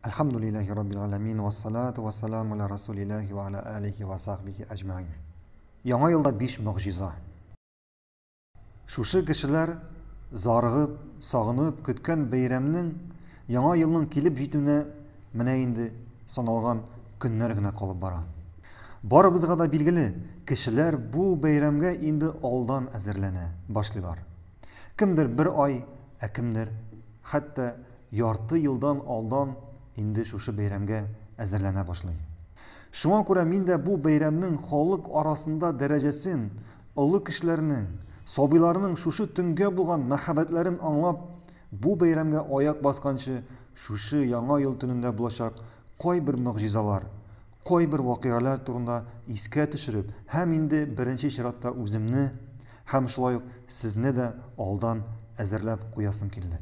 Әлхәмдүлилләһи раббил галәмин вассалату вассаламу аля расулилләһи ва аля алихи ва сахбихи әҗмәгыйн. Яңа елда 5 могҗиза. Шушы кешеләр зарыгып, сагынып көткән бәйрәмнең, яңа елның килеп җитүенә менә инде саналган көннәр генә калып бара. Барыбызга да билгеле, кешеләр бу бәйрәмгә инде алдан әзерләнә башлыйлар. Кемдер бер ай, ә кемдер хәтта ярты елдан алдан инде шушы бәйрәмгә әзерләнә башлый. Шуңа күрә мин дә бу бәйрәмнең халык арасында дәрәҗәсен, олы кешеләрнең, сабыйларның шушы төнгә булган мәхәббәтләрен аңлап, бу бәйрәмгә аяк басканчы шушы Яңа ел төнендә булачак кайбер могҗизалар, кайбер вакыйгалар турында искә төшереп һәм инде беренче чиратта үземне һәм шулай ук сезне дә алдан әзерләп куясым килде.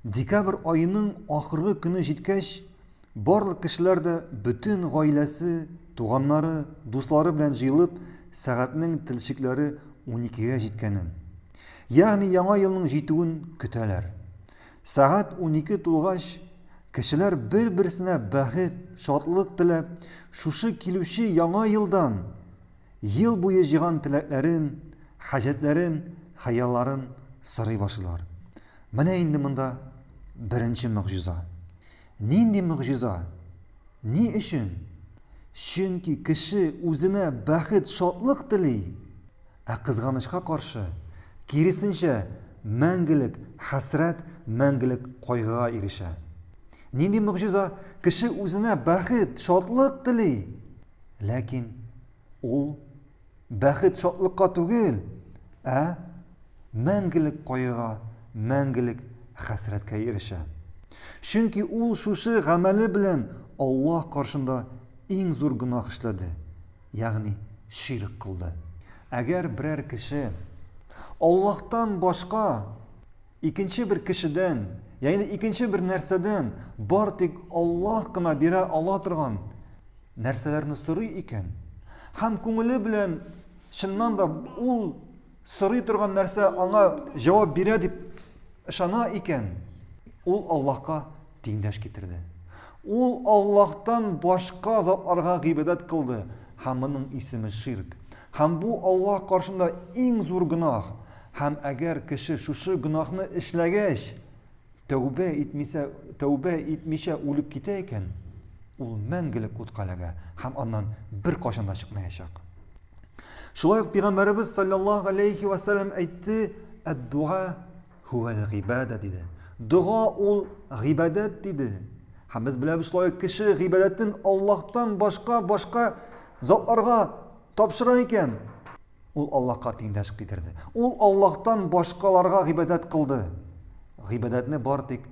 Декабрь аеның ахыргы көне җиткәч, барлык кешеләр дә бөтен гаиләсе, туганнары, дуслары белән җыелып, сәгатьнең телчекләре 12-гә җиткәнен, ягъни яңа елның җитүен көтәләр. Сәгать 12 тулгач, кешеләр бер-берсенә бәхет, шатлык теләп, шушы килүче яңа елдан ел буе җыйган теләкләрен, хаҗәтләрен, хыялларын сорый башлыйлар. Менә инде монда беренче могҗиза. Нинди могҗиза? Ни өчен? Чөнки кеше үзенә бәхет, шатлык тели, ә кызганычка каршы, киресенчә, мәңгелек хәсрәт, мәңгелек кайгыга ирешә. Нинди могҗиза? Кеше үзенә бәхет, шатлык тели, ләкин ул бәхет шатлыкка түгел, ә мәңгелек кайгыга, мәңгелек хәсрәткә ирешә. Чөнки ул шушы гамәле белән Аллаһ каршында иң зур гөнаһ эшләде, ягъни ширк кылды. Әгәр берәр кеше Аллаһтан башка икенче бер кешедән, ягъни икенче бер нәрсәдән бар тик Аллаһ кына бирә ала торган нәрсәләрне сорый икән һәм күңеле белән чыннан да ул сорый торган нәрсә аңа җавап бирә дип ышана икән, ул Аллаһка тиңдәш китерде. Ул Аллаһтан башка затларга гыйбадәт кылды һәм моның исеме ширк. Һәм бу Аллаһ каршында иң зур гөнаһ. Һәм әгәр кеше шушы гөнаһны эшләгәч, тәүбә итмисә, тәүбә итмичә үлеп китә икән, ул мәңгелек утка эләгә һәм аннан беркайчан да чыкмаячак. Шулай ук пәйгамбәребез саллаллаһу алейхи ва саллям әйтте, "Әд-дуа хуәл гыйбада" диде. Дога ул гыйбадәт диде. Һәм без беләбез шулай ук кеше гыйбадәтен Аллаһтан башка башка затларга тапшыра икән, Ул Аллаһка тиңдәш китерде. Ул Аллаһтан башкаларга гыйбадәт кылды. Гыйбадәтне бар тик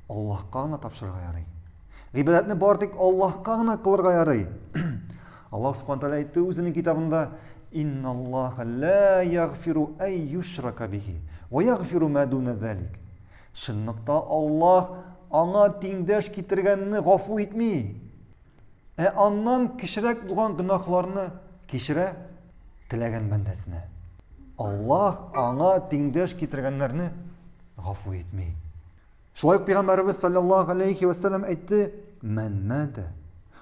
Аллаһка гына тапшырырга ярый. Гыйбадәтне бар тик Аллаһка гына кылырга ярый. Аллаһ Субхану тәгалә әйтте үзенең китабында: "Инналлаһа ла ягфиру ай юшрака бихи ва ягфиру ма дуна залик." Чынлыкта Аллаһ аңа тиңдәш китергәнне гафу итми. Ә аннан кечерәк булган гөнаһларны кичерә теләгән бәндәсенә. Аллаһ аңа тиңдәш китергәннәрне гафу итми. Шулай ук пәйгамбәребез саллаллаһу алейхи ва саллям әйтте: "Ман мата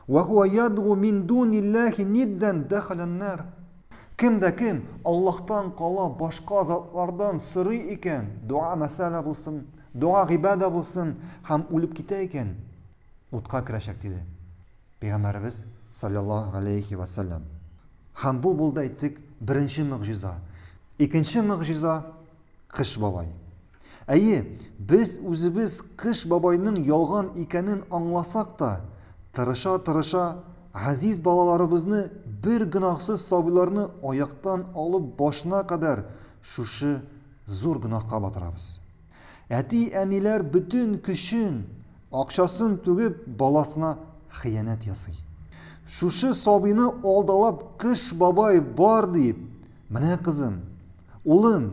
ва хуа ядгу мин дуниллахи ниддан дахала нар." Кем дә кем Аллаһтан кала башка затлардан сорый икән, дуа мәсәлә булсын, дуа гыйбада булсын һәм үлеп китә икән, утка керәчәк, диде Пәйгамбәребез саллаллаһу алейхи ва саллям. Һәм бу булды, әйттек, беренче могҗиза. Икенче могҗиза Кыш бабай. Әйе, без үзебез Кыш бабайның ялган икәнен аңласак та, тырыша-тырыша газиз балаларыбызны бер гөнаһсыз сабыйларны аяктан алып башына кадәр шушы зур гөнаһка батырабыз. Әти-әниләр бөтен көчен, акчасын түгеп, баласына хыянәт ясый. Шушы сабыйны алдалап Кыш бабай бар дип, менә кызым, улым,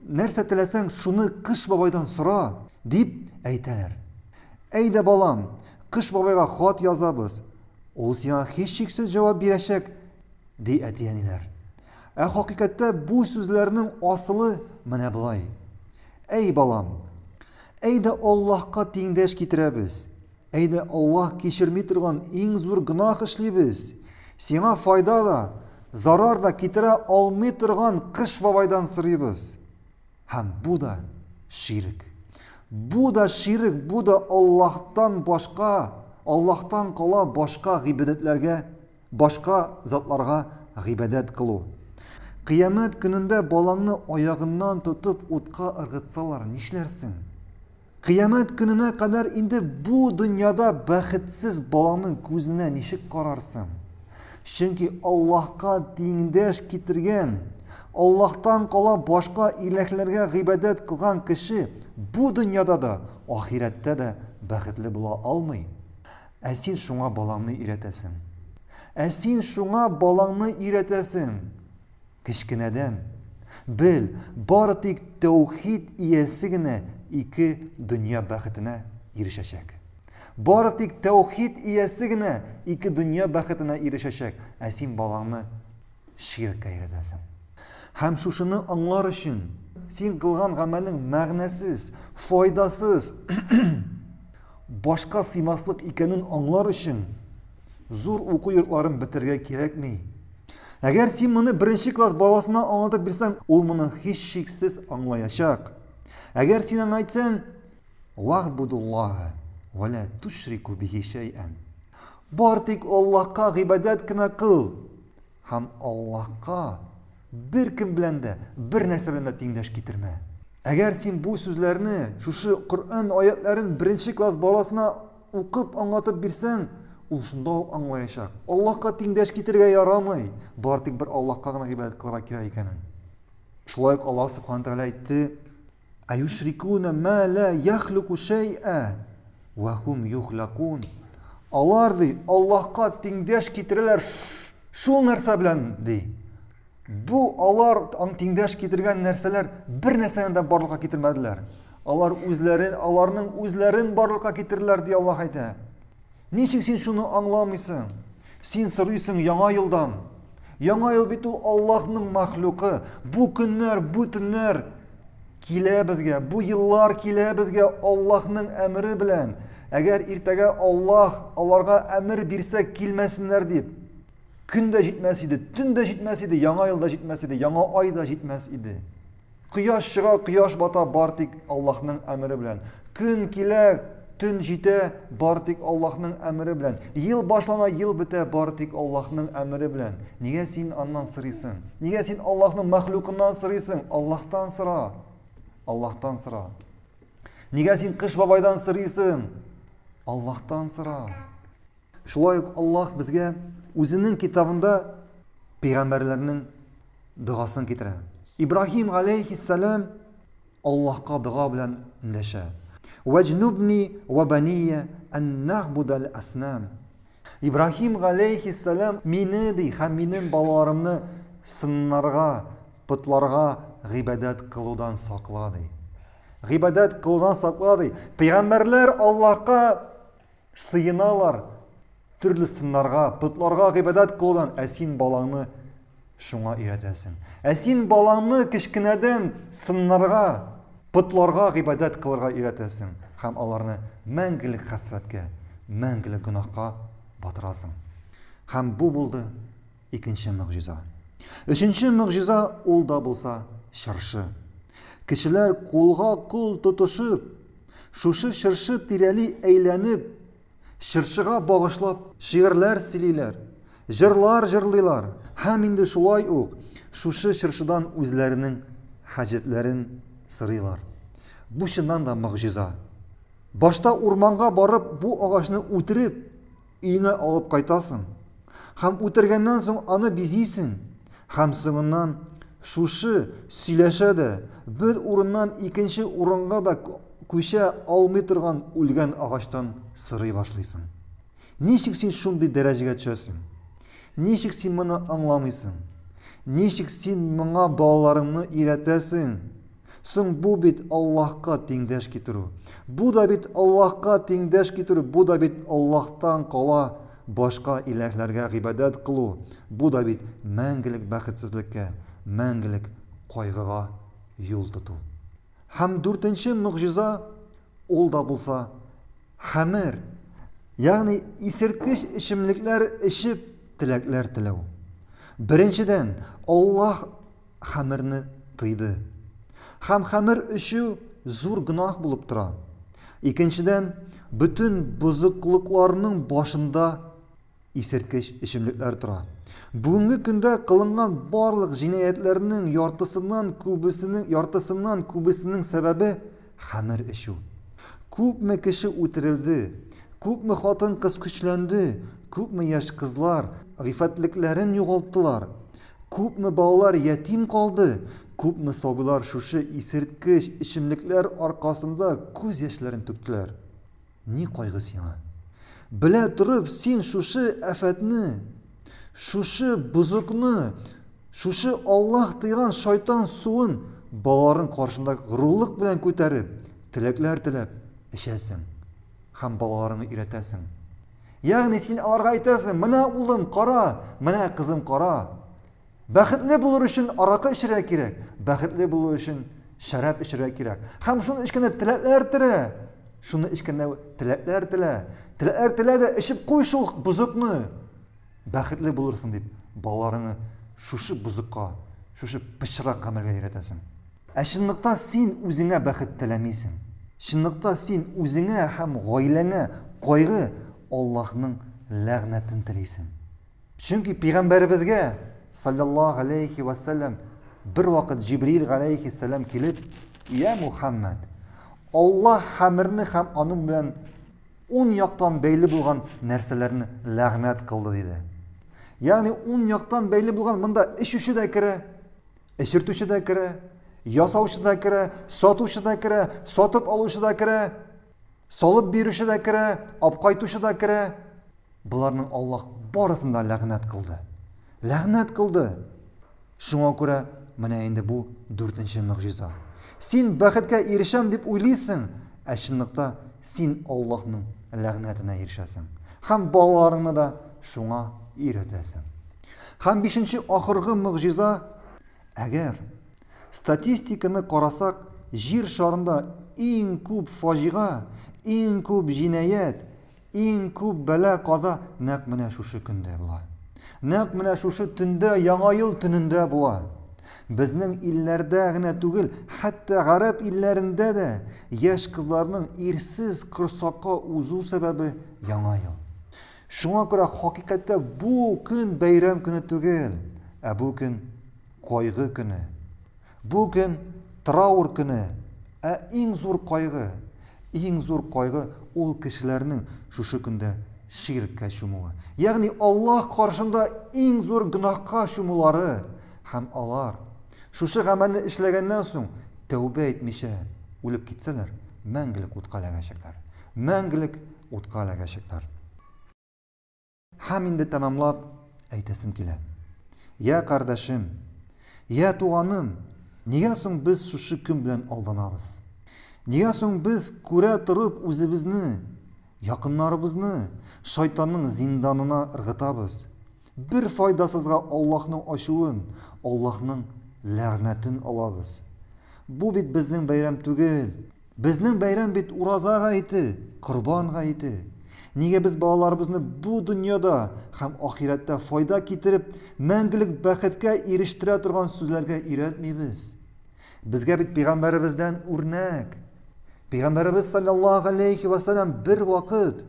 нәрсә теләсәң, шуны Кыш бабайдан сора, дип әйтәләр. Әйдә, балам, Кыш бабайга хат язабыз, ул сиңа һичшиксез җавап бирәчәк, ди әти-әниләр. Ә хакыйкатьтә бу сүзләрнең асылы менә болай. Әй балам, әйдә Аллаһка тиңдәш китерәбез. Әйдә, Аллаһ кичерми торган иң зур гөнаһ эшлибез. Сиңа файда да, зарар да китерә алмый торган Кыш бабайдан сорыйбыз. Һәм бу да ширк. Бу да ширк, бу да Аллаһтан башка, Аллаһтан кала башка гыйбадәтләргә, башка затларга гыйбадәт кылу. Кыямәт көнендә балаңны аягыннан тотып утка ыргытсалар, нишләрсең? Кыямәт көненә кадәр инде бу дөньяда бәхетсез балаңның күзенә ничек карарсың? Чөнки Аллаһка тиңдәш китергән, Аллаһтан кала башка иләһләргә гыйбадәт кылган кеше бу дөньяда да, ахирәттә дә бәхетле була алмый. Ә син шуңа балаңны өйрәтәсең. Ә син шуңа балаңны өйрәтәсең. Кечкенәдән. Бел, бары тик тәүхид иясе генә ике дөнья бәхетенә ирешәчәк. Бары тик тәүхид иясе генә ике дөнья бәхетенә ирешәчәк, ә син балаңны ширккә өйрәтәсең. Һәм шушыны аңлар өчен син кылган гамәлең мәгънәсез, файдасыз, башка сыймаслык икәнен аңлар өчен зур уку йортларын бетерергә кирәкми. Әгәр син моны беренче класс баласына аңлатып бирсәң, ул моны һичшиксез аңлаячак. Әгәр син аңа әйтсәң, Вагъбудуллаһа ва ла тушрику бихи шәйән. Бар тик Аллаһка гыйбадәт кенә кыл һәм Аллаһка бер кем белән дә, бер нәрсә белән дә тиңдәш китермә. Әгәр син бу сүзләрне, шушы Коръән аятларын беренче класс баласына укып аңлатып бирсәң, ул шунда ук аңлаячак. Аллаһка тиңдәш китерергә ярамый, бар тик бер Аллаһка гына гыйбадәт кылырга кирәк икәнен. Шулай ук Аллаһ субхана тәгалә әйтте: "Аюшрикуна ма ла яхлуку шәй'a ва хум юхлакун". Алар ди, Аллаһка тиңдәш китерәләр шул нәрсә белән ди. Бу алар аң тиңдәш китергән нәрсәләр бер нәрсәне дә барлыкка китермәделәр. Алар үзләрен, аларның үзләрен барлыкка китерделәр, ди Аллаһ әйтә. Ничек син шуны аңламыйсың? Син сорыйсың яңа елдан. Яңа ел бит ул Аллаһның махлюкы. Бу көннәр, бу төннәр килә безгә, бу еллар килә безгә Аллаһның әмере белән. Әгәр иртәгә Аллаһ аларга әмер бирсә килмәсеннәр дип, Көн дә җитмәс иде, төн дә җитмәс иде, яңа ел да җитмәс иде, яңа ай да җитмәс иде. Кояш чыга, кояш бата, бар тик Аллаһның әмере белән. Көн килә, төн җитә, бар тик Аллаһның әмере белән. Ел башлана, ел бетә, бар тик Аллаһның әмере белән. Нигә син аннан сорыйсың? Нигә син Аллаһның мәхлукыннан сорыйсың? Аллаһтан сора. Аллаһтан сора. Нигә син Кыш бабайдан сорыйсың? Аллаһтан сора. Шулай ук Аллаһ безгә үзенең китабында пәйгамбәрләрнең догасын китерә. Ибраһим галәйһиссәлам Аллаһка дога белән эндәшә. Вәҗнубни ва бания ан нагбудал аснам. Ибраһим галәйһиссәлам мине ди һәм минем балаларымны сыннарга, потларга гыйбадәт кылудан сакла ди. Гыйбадәт кылудан сакла ди. Пәйгамбәрләр Аллаһка Сыеналар төрле сыннарга, потларга гыйбадәт кылудан, ә син балаңны шуңа өйрәтәсең. Ә син балаңны кечкенәдән сыннарга, потларга гыйбадәт кылырга өйрәтәсең һәм аларны мәңгелек хәсрәткә, мәңгелек гөнаһка батырасың. Һәм бу булды икенче могҗиза. Өченче могҗиза ул да булса чыршы. Кешеләр кулга кул тотышып, шушы чыршы тирәли әйләнеп, чыршыга багышлап шигырьләр сөйлиләр, җырлар җырлыйлар һәм инде шулай ук шушы чыршыдан үзләренең хаҗәтләрен сорыйлар. Бу чыннан да могҗиза. Башта урманга барып бу агачны үтереп, өеңә алып кайтасың һәм үтергәннән соң аны бизисең һәм соңыннан шушы сөйләшә дә бер урыннан икенче урынга да күчә алмый торган үлгән агачтан сорый башлыйсың. Ничек син шундый дәрәҗәгә төшәсең? Ничек син моны аңламыйсың? Ничек син моңа балаларыңны өйрәтәсең? Соң бу бит Аллаһка тиңдәш китерү. Бу да бит Аллаһка тиңдәш китерү, бу да бит Аллаһтан кала башка иләһләргә гыйбадәт кылу, бу да бит мәңгелек бәхетсезлеккә, мәңгелек кайгыга юл тоту. Һәм дүртенче могҗиза, ул да булса хәмер. Ягъни исерткеч эчемлекләр эчеп теләкләр теләү. Беренчедән, Аллаһ хәмерне тыйды. Һәм хәмер эчү зур гөнаһ булып тора. Икенчедән, бөтен бозыклыкларның башында исерткеч эчемлекләр тора. Бүгенге көндә кылынган барлык җинаятьләрнең яртысыннан күбесенең яртысыннан күбесенең сәбәбе хәмер эчү. Күпме кеше үтерелде, күпме хатын-кыз көчләнде, күпме яшь кызлар гыйффәтлекләрен югалттылар, күпме балалар ятим калды, күпме сабыйлар шушы исерткеч эчемлекләр аркасында күз яшьләрен түктеләр. Ни кайгы сиңа? Белә торып, син шушы афәтне, шушы бозыкны, шушы Аллаһ тыйган шайтан суын балаларың каршында горурлык белән күтәреп, теләкләр теләп эчәсең һәм балаларыңны өйрәтәсең. Ягъни син аларга әйтәсең, менә улым, кара, менә кызым, кара. Бәхетле булыр өчен аракы эчәргә кирәк, бәхетле булу өчен шәраб эчәргә кирәк. Һәм шуны эчкәндә теләкләр телә. Шуны эчкәндә теләкләр телә. Теләкләр телә дә эчеп куй шул бозыкны. Бәхетле булырсың дип балаларыңны шушы бозыкка, шушы пычрак гамәлгә өйрәтәсең. Ә чынлыкта син үзеңә бәхет теләмисең. Чынлыкта син үзеңә һәм гаиләңә кайгы, Аллаһның ләгънәтен телисең. Чөнки пәйгамбәребезгә саллаллаһу алейхи ва саллям бер вакыт Җибрил галәйһиссәлам килеп, "Я Мухаммад, Аллаһ хәмерне һәм аның белән ун яктан бәйле булган нәрсәләрне ләгънәт кылды", диде. Ягъни ун яктан бәйле булган монда эчүче дә керә, эчертүче дә керә, ясаучы да керә, сатучы да керә, сатып алучы да керә, салып бирүче дә керә, алып кайтучы да керә. Боларның Аллаһ барысын да ләгънәт кылды. Ләгънәт кылды. Шуңа күрә менә инде бу дүртенче могҗиза. Син бәхеткә ирешәм дип уйлыйсың, ә чынлыкта син Аллаһның ләгънәтенә ирешәсең. Һәм балаларыңны да шуңа өйрәтәсең. Һәм бишенче ахыргы могҗиза, әгәр статистиканы карасак, җир шарында иң күп фаҗига, иң күп җинаять, Иң күп бәла-каза нәкъ менә шушы көндә була. Нәкъ менә шушы төндә, Яңа ел төнендә була. Безнең илләрдә генә түгел, хәтта гарәп илләрендә дә яшь кызларның ирсез корсакка узу сәбәбе Яңа ел. Шуңа күрә хакыйкатьтә бу көн бәйрәм көне түгел, ә бу көн кайгы көне. Бу көн траур көне, ә иң зур кайгы, иң зур кайгы ул кешеләрнең шушы көндә ширккә чумуы. Ягъни Аллаһ каршында иң зур гөнаһка чумулары һәм алар шушы гамәлне эшләгәннән соң тәүбә итмичә үлеп китсәләр, мәңгелек утка эләгәчәкләр. Мәңгелек утка эләгәчәкләр. Һәм инде тәмамлап әйтәсем килә. Я кардәшем, я туганым, нигә соң без шушы көн белән алданабыз? Нигә соң без күрә торып үзебезне, якыннарыбызны шайтанның зинданына ыргытабыз? Бер файдасызга Аллаһның ачуын, Аллаһның ләгънәтен алабыз. Бу бит безнең бәйрәм түгел. Безнең бәйрәм бит ураза гаете, корбан гаете. Нигә без балаларыбызны бу дөньяда һәм ахирәттә файда китереп, мәңгелек бәхеткә ирештерә торган сүзләргә өйрәтмибез? Безгә бит пәйгамбәребездән үрнәк. Пәйгамбәребез саллаллаһу алейхи ва саллям бер вакыт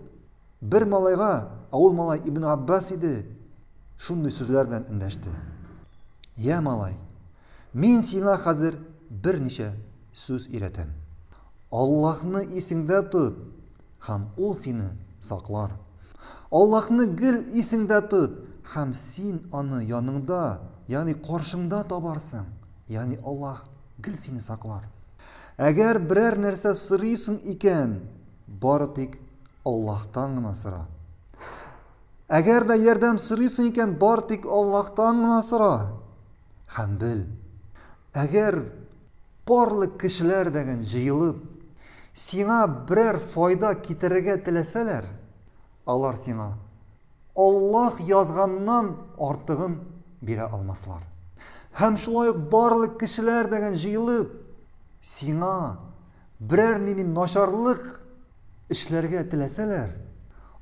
бер малайга, ә ул малай Ибн Аббас иде, шундый сүзләр белән эндәште. Я малай, Мин сиңа хәзер берничә сүз өйрәтәм. Аллаһны исеңдә тот, һәм ул сине саклар. Аллаһны гел исеңдә тот, һәм син аны яныңда, ягъни каршыңда табарсың. Ягъни Аллаһ гел сине саклар. Әгәр берәр нәрсә сорыйсың икән, бары тик Аллаһтан гына сора. Әгәр дә ярдәм сорыйсың икән, бар тик Аллаһтан гына сора. Һәм бел, әгәр барлык кешеләр дәген җыелып, сиңа берәр файда китерергә теләсәләр, алар сиңа Аллаһ язганнан артыгын бирә алмаслар. Һәм шулай ук барлык кешеләр дәген җыелып, сиңа берәр нинди начарлык эшләргә теләсәләр,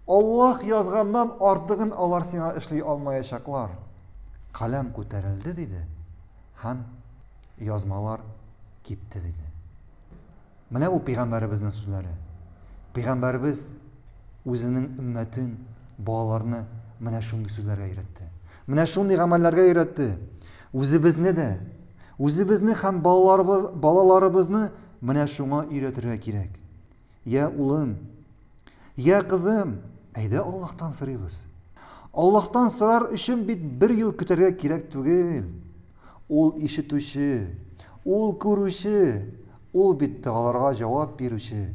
Аллаһ язганнан артыгын алар сиңа эшли алмаячаклар. Каләм күтәрелде, диде, һәм язмалар кипте, диде. Менә бу пәйгамбәребезнең сүзләре. Пәйгамбәребез үзенең өммәтен, балаларны менә шундый сүзләргә өйрәтте. Менә шундый гамәлләргә өйрәтте. Үзебезне дә, үзебезне һәм балаларыбыз, балаларыбызны менә шуңа өйрәтергә кирәк. Я улым, я кызым, әйдә Аллаһтан сорыйбыз. Аллаһтан сорар өчен бит бер ел көтәргә кирәк түгел. Ул ишетүче, ул күрүче, ул бит догаларга җавап бирүче.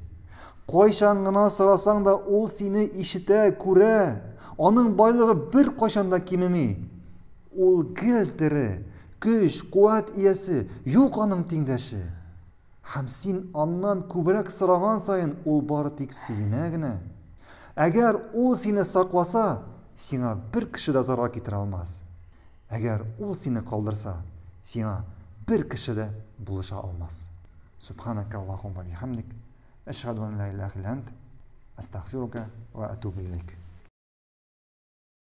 Кайчан гына сорасаң да, ул сине ишетә, күрә. Аның байлыгы бер кайчан да кимеми. Ул гел тере, көч, куәт иясе, юк аның тиңдәше. Һәм син аннан күбрәк сораган саен, ул бары тик сөенә генә. Әгәр ул сине сакласа, сиңа бер кеше дә зарар китерә алмас. Әгәр ул сине калдырса, сиңа бер кеше дә булыша алмас. Субханакаллахумма бихамдик, әшһәду ан ла илаһа илля ант, астагфирука ва атубу илейк.